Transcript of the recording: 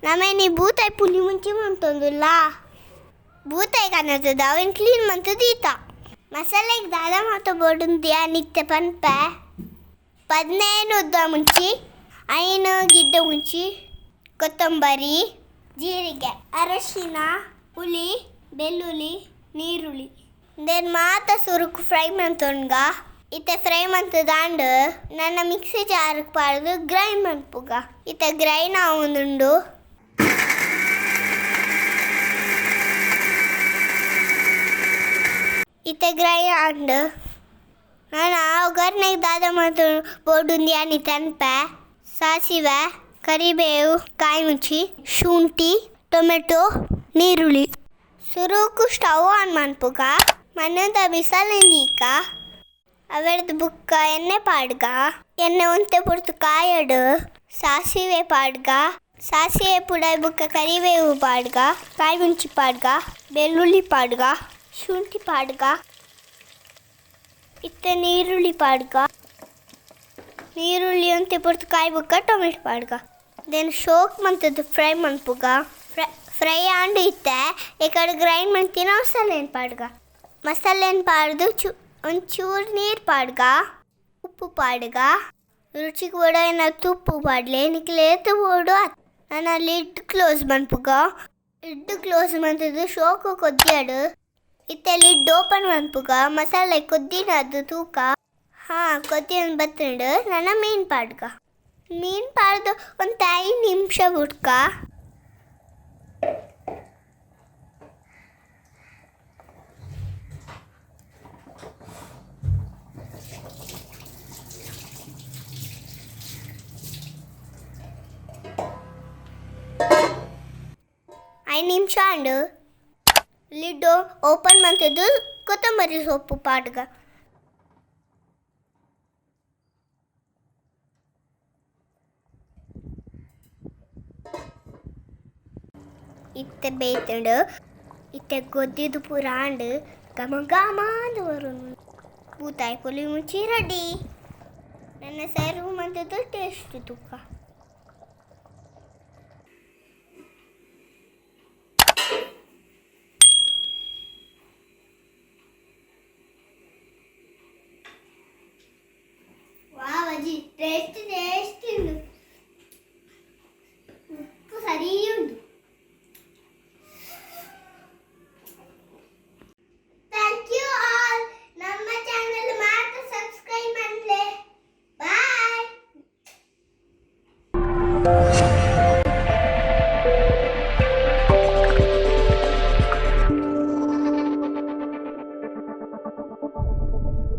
ನಮೇನಿ ಬೂತಾಯಿ ಪುಲಿ ಮುಂಚಿ ಮಂತೊಂದುಲ್ಲ. ಬೂತಾಯಿ ಕನತದ ಅವೆನ್ ಕ್ಲೀನ್ ಮಂತು ದೀತ. ಮಸಾಲೆಗ್ ದಾದ ಮಾತ ಬೋಡುಂದು ಯಾನ್ ಇತ್ತೆ ಪನ್ಪೆ. 15 ಉದ್ದ ಮುಂಚಿ, 5 ಗಿಡ್ಡ ಮುಂಚಿ, ಕೊತ್ತಂಬರಿ, ಜೀರಿಗೆ, ಅರಶಿನ, ಹುಳಿ, ಬೆಳ್ಳುಳ್ಳಿ, ನೀರುಳ್ಳಿ. Then ಮಾತ ಸುರುಕು ಫ್ರೈ ಮಂತೊನ್ಗ. ಇತ್ತೆ ಫ್ರೈ ಮಂತುದಾಂಡ್ ನನ್ನ ಮಿಕ್ಸಿ ಜಾರ್ ಪಾಡ್ದು ಗ್ರೈಂಡ್ ಮನ್ಪುಗ. ಇತ್ತೆ ಗ್ರೈಂಡ್ ಆವೊಂದುಂಡು. ಇತ್ತೆ ಗ್ರೈಂಡ್ ಆಂಡ್. ನಾನು ಒಗ್ಗರಣೆಗೆ ದಾದ ಮಂತು ಬೋಡುಂದು ಯಾನ್ ಇತ್ತೆ ಅನ್ಪೆ. ಸಾಸಿವೆ, ಕರಿಬೇವು, ಕಾಯಿ ಮುಂಚಿ, ಶುಂಠಿ, ಟೊಮೆಟೊ, ನೀರುಳ್ಳಿ. ಸುರುಕು ಸ್ಟವ್ ಆನ್ ಮನ್ಪುಗ. ಮಣ್ಣದ ಬಿಸಲೆ ದೀಕ. ಅವೆರ್ದ್ ಬುಕ್ಕ ಎಣ್ಣೆ ಪಾಡ್ಗ. ಎಣ್ಣೆ ಒಂತೆ ಪೊರ್ತು ಕಾಯಡು. ಸಾಸಿವೆ ಪಾಡ್ಗ. ಸಾಸಿವೆ ಪುಡಾಯಿ ಬುಕ್ಕ ಕರಿಬೇವು ಪಾಡ್ಗ. ಕಾಯಿ ಮುಂಚಿ ಪಾಡ್ಗ. ಬೆಳ್ಳುಳ್ಳಿ ಪಾಡ್ಗ. ಶುಂಠಿ ಪಾಡ್ಗ. ಇತ್ತೆ ನೀರುಳ್ಳಿ ಪಾಡ್ಗ. ನೀರುಳ್ಳಿ ಒಂತೆ ಪೊರ್ತು ಕಾಯಿ ಬುಕ್ಕ ಟೊಮೆಟೊ ಪಾಡ್ಗ. Then ಶೋಕ್ ಮಂತದ್ದು ಫ್ರೈ ಮನ್ಪುಗ. ಫ್ರೈ ಆಂಡ್ ಇತ್ತೆ ಈ ಕಡೆ ಗ್ರೈಂಡ್ ಮಂತಿನ ಮಸಾಲೆನ್ ಪಾಡ್ಗ. ಮಸಾಲೆನ್ ಪಾಡ್ದು ಒಂಚೂರು ನೀರು ಪಾಡ್ಗ. ಉಪ್ಪು ಪಾಡ್ಗ. ರುಚಿಗೆ ಬೋಡಾಯಿನ ಉಪ್ಪು ಪಾಡ್ಲೆ. ನಿಕ್ಲ್ ಏತ್ ಬೋಡು ಆತ್. ನನ ಲಿಡ್ ಕ್ಲೋಸ್ ಮನ್ಪುಗ. ಲಿಡ್ ಕ್ಲೋಸ್ ಮಂತುದು ಶೋಕು ಕೊದ್ದಿಯಡು. ಇತ್ತೆ ಲಿಡ್ ಓಪನ್ ಮನ್ಪುಗ. ಮಸಾಲೆ ಕೊದ್ದಿನದು ತೂಕ. ಹಾ ಕೊದ್ದಿನ ಬತ್ತುಂಡು. ನನ ಮೀನ್ ಪಾಡ್ಗ. ಮೀನ್ ಪಾಡ್ದು ಒಂತೆ 5 ನಿಮಿಷ ಬುಡ್ಕ. ಐದು ನಿಮಿಷ ಆಂಡ್. ಲಿಡ್ ಓಪನ್ ಮಂತುದು ಕೊತ್ತಂಬರಿ ಸೊಪ್ಪು ಪಾಡ್ಗ. ಇತ್ತೆ ಬೇಯ್ತುಂಡು. ಇತ್ತೆ ಗೊದ್ದಿದು ಪೂರ ಆಂಡ್. ಘಮ ಘಮ ಅಂದ್ ಬರುಂಡು. ಬೂತಾಯಿ ಪುಲಿ ಮುಂಚಿ ರೆಡಿ. ನನ್ನ ಸರ್ವ್ ಮಂತುದು ಟೇಸ್ಟ್ ತೂಕ. ವಾವ್ ಅಜ್ಜಿ, ಟೇಸ್ಟ್ ಟೇಸ್ಟ್ ಉಂಡು. ಉಪ್ಪು ಸರಿ ಉಂಡು. Thank you all. ನಮ್ಮ ಚಾನೆಲ್ ಮಾತ್ರ ಸಬ್ಸ್ಕ್ರೈಬ್ ಮಾಡ್ಲೆ. ಬಾಯ್.